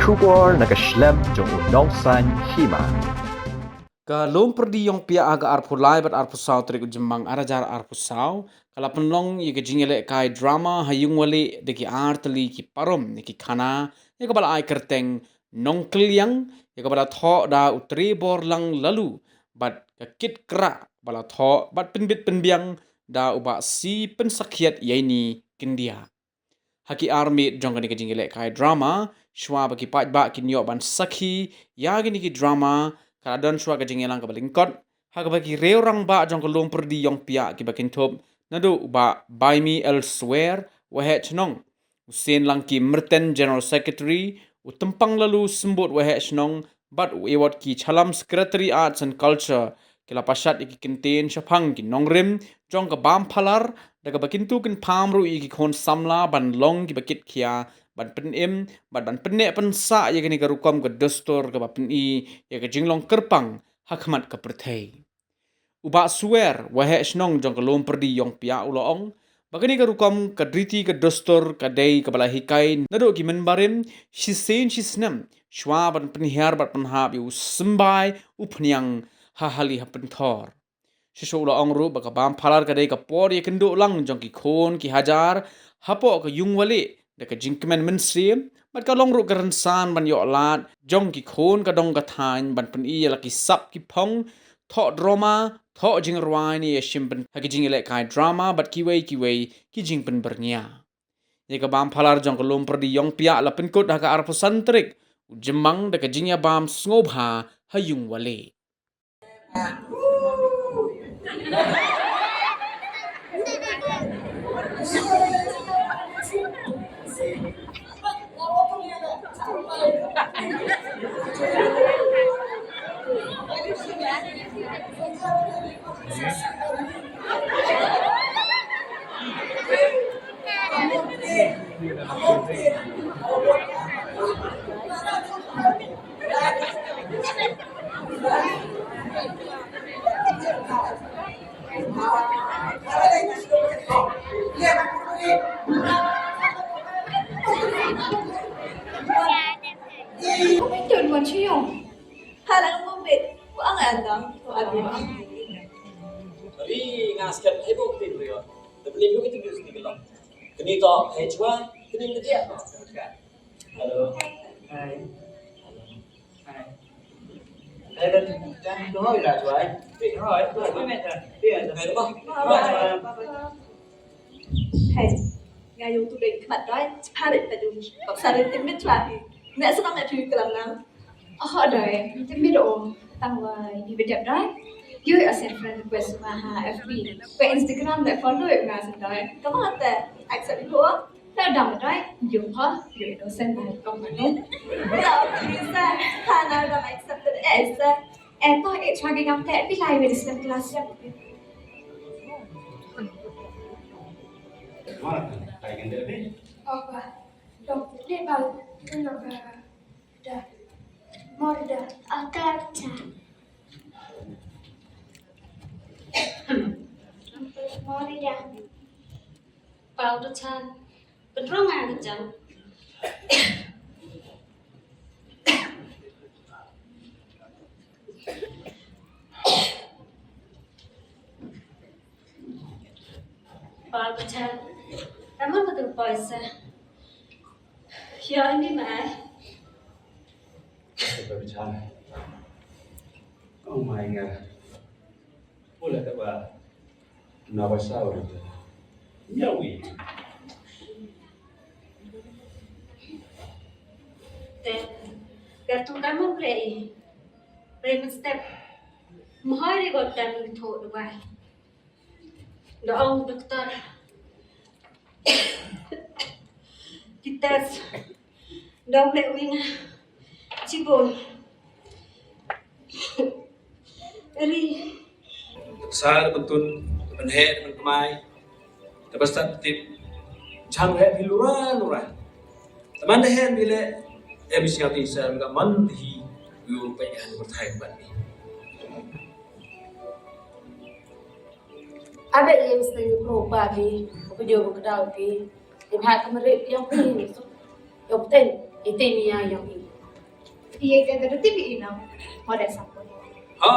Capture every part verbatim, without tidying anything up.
Khubor na ka shlem jong u Nongsaiñ Hima. Ka Lum Pyrdi Ïongpiah ha ka arphew lai bad arphew saw tarik u Jymmang ar hajar arphew saw ka la pynlong ïa ka jingïalehkai drama ha Ïungwaleh da ki ar tylli ki parom ïa ki khana ïa kaba la ai kyrteng Nongkylliang, ïa kaba la thoh da u Treborlang Laloo bad ka Kit Krah ba la thoh bad pynbit pynbiang da u Bah C Pynsakhiat Ïaini Kyndiah. Ha ki ar miet jong kane ka jingïalehkai drama, shuwa ba ki paidbah kin ïoh ban sakhi ïa kine ki drama, ka la don shuwa ka jingïalang kaba lyngkot ha kaba ki riew rangbah jong ka Lum Pyrdi Ïongpiah kiba kynthup naduh u Bah Baimi L Swer, Waheh Chnong, u Sien Langki Myrten, General Secretary, u Tympang Laloo Symbud, Waheh Chnong, bad u Ewot K Challam, Secretary Arts and Culture, ki la pashat ïa ki kyntien shaphang ki nongrim jong ka bam phalar, da kaba kyntu kynpham ruh ïa ki khun samla ban long kiba kitkhia, ban pynim bad ban pynneh pynsah ïa kane ka rukom ka dustur kaba pyni ïa ka jinglong kyrpang ha khmat ka pyrthei. U Bah Swer, Waheh Chnong jong ka Lum Pyrdi Ïongpiah, u la ong ba kane ka rukom ka riti ka dustur ka dei kaba la hikai naduh ki mynbarim, shisien shisnem, shuwa ban pynhiar bad pynhap ïa u symbai u phniang ha hali ha pynthor. Shisha u la ong ruh ba ka bam phalar ka dei ka por ïakynduh lang jong ki khun ki hajar hapoh ka Ïungwaleh da ka jingkmen mynsiem, bad ka long ruh ka rynsan ban ïoh lad jong ki khun ka dong ka thaiñ ban pyni ïa la ki sap ki phong, thoh drama, thoh jingrwai ne ïashim bynta ha ki jingïalehkai drama bad kiwei kiwei ki jingpynbyrngia. Ïa ka bam phalar jong ka Lum Pyrdi Ïongpiah la pynkut ha ka arphew san tarik u Jymmang da ka jingïabam sngewbha ha Ïungwaleh. Ri nga sket ai bok tin ri. Da beli ngi tin ri. Kini to hejwa, kini ni dia. Hello. Hai. Hai. Hai, dan, dan tu hoi lah, tuai. Hoi, hoi, hoi, hoi. Hai, bye. Hai, nga ïoh tu dei khmat doi, chipha dei ta dum. Kop sa dei timit chwa hi. Nek senang nek tu kelam nang. Oh, doi, timit oh. Tang wai, ni bedap doi. Ïoh ïa send friend request ma ha F B. Ka Instagram dei follow ïa nga sen doi. Kamu kata accept dulu oh. Lah dam doi, ïoh ha, ïoh ïa send doi. Kamu kata. Lah, bisa. Ha, lah dam accept doi. Eh, sa. Eh, to, eh, chwa gi ngam te, pi lai wei di send class ya. Mana? Tai kan deh. Apa? Dok, ni bal, ni bal. Da. Morda. Atarcha. Morda. Pau da chan. Bedrong a da chan. Pau da chan. Taman betul poisa. Ya, ini mai. Bichara. Oh my God. Pula ka ba. Na ba sa uri. Ya wi. Te. Ka tu ka mo pre. Pre step. Mohoi ri go tan tho dubai. Da ong doktor. Ki test. Da ong leh wina. Chibun. Ri. Sa da bentun, da benheh, da benkemai. Da bestat tip. Chang heh phi lura lura. Taman da heh phi leh. Em isi ngati sa da man hi. Yu peh han berthai ban ni. Abe ïa mesti ngi pro ba bi, ko jo ko kdaw bi. Iba ka meri yang pi ni so. Yo puten, ite ni ya yang i. Ye ka da tip i nang. Mo da sa ko. Ha.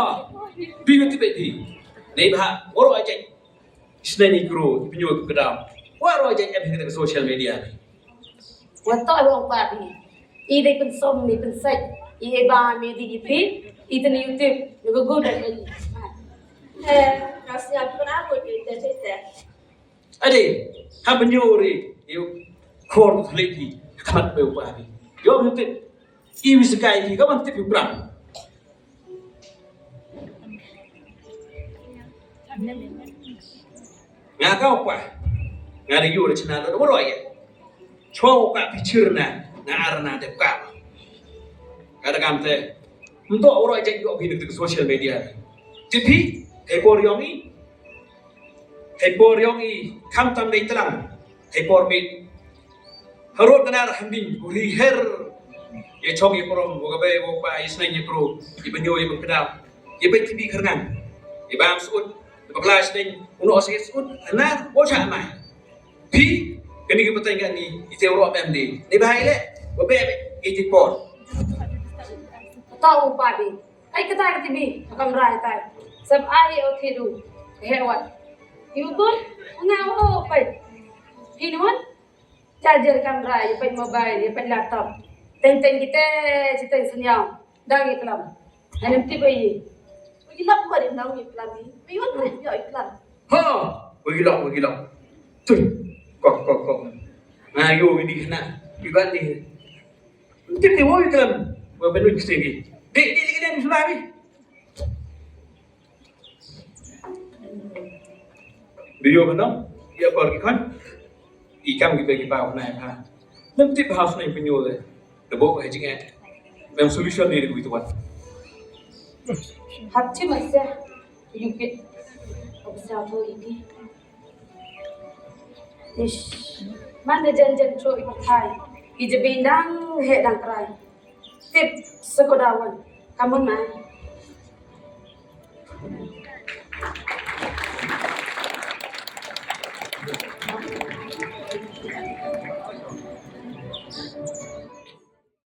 Bi ngi tip i. Nei ba. Waroh aja. Isnei ni kru. Pinyo tu kedam. Waroh aja em kita social media ni. Wa to wa pa bi. I dei pynsom ni pynsek. I e ba mi di i pi. I ten YouTube. Ni ko gu da i. Eh, kasnya pernah aku cerita cerita. Ade, ha ban ïoh re, ïoh khor tu leh phi, khmat phi u pa phi. Ïoh mynta, i wi sa kai phi, ka ban tip phi u pram. Nga ka u pa, nga da ïoh re chna lo, da waroh ïa. Chwa u ka phi chir na, nga ar na te u ka. Ka da kam te, mynta waroh ïa ïoh phi na social media. Tip phi, hei por ïong i, Hei por ïong i kham tam dei tlang. Hei por mit. Harud knar hambin uri her. Ïa chong ïa prom wa ka bei wa pa ïa sneng ïa pro. Ïa banyo ïa bangkdal. Ïa bei tibi kernang. Ïa bam sut. Ïa bakla sneng uno ose sut. Anar wa cha mai. Phi kani ki pateng kani ite ro bem di. Ni bahai le. Wa be be ite por. Tau pa di. Ai kata ka tibi, ka kamra itai. Sab ai o thidu. He wat. Yu bun, nga o pai. Hinwan. Charger kamra, yu pai mobile, yu pai laptop. Teng teng kite, chiteng senyau. Dang iklam. Anem tibi. Yu lap ba di nang iklam ni. Yu wat yu iklam. Ha, yu lap, yu lap. Tui. Kok kok kok. Nga yu ini kena. Yu bat ni. Tip ni woi kelam. Wa benut kesti ni. Di di di di sula ni. Video mana? Ïa por ki khon. I kam ki bagi pa na ha. Nam tip house na penyu le. De bo ha jing eh. Mem solution ni de kuitu wan. Hap chi masa. Yu kit. Obsa to iki. Ish. Man da jan jan cho i pathai. I je bindang he dang krai. Tip sekodawan. Kamun mai.